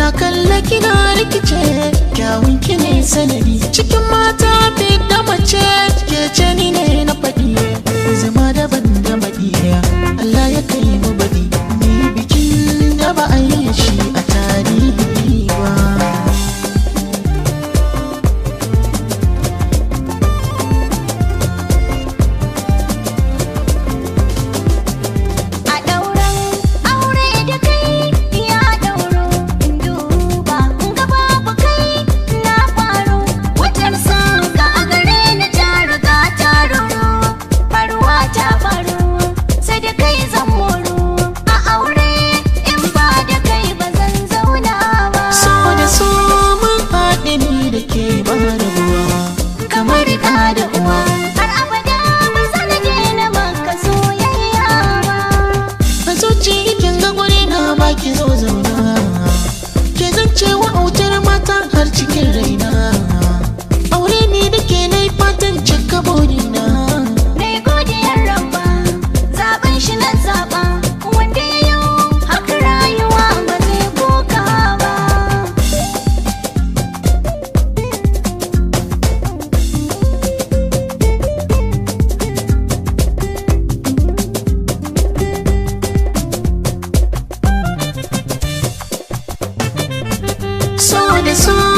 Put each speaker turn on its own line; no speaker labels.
Na kalla kina rikice, kyawun ki ne sanadi. Cikin mata fi da mace, ke ce ni ne na faɗi. Zama daban da baɗi, Allah ya kai mu baɗi. Ni bikin da ba a yi shi a tarihi ba.
A ɗauran aure da kai ya ɗauro, in duba in ga babu kai na faru. Wutar son ka a gare ni ta riga ta ruru, faruwa ta faru, sai da kai zan moru. A aure in ba da kai ba zan zauna ba.
So da so mun haɗe ni da ke ba rabuwa, kamar ɗa da uwa.
Har abada ba zan daina maka soyayya ba.
A zuci kin ga guri na baki zo zauna, ke zance wa autar mata har cikin raina. Aure ni da ke nai fatan cika burina.
Nai godiyar rabba, zaɓen shi na zaɓa, wanda ya yau haka rayuwa ba zai koka ba.
So da so.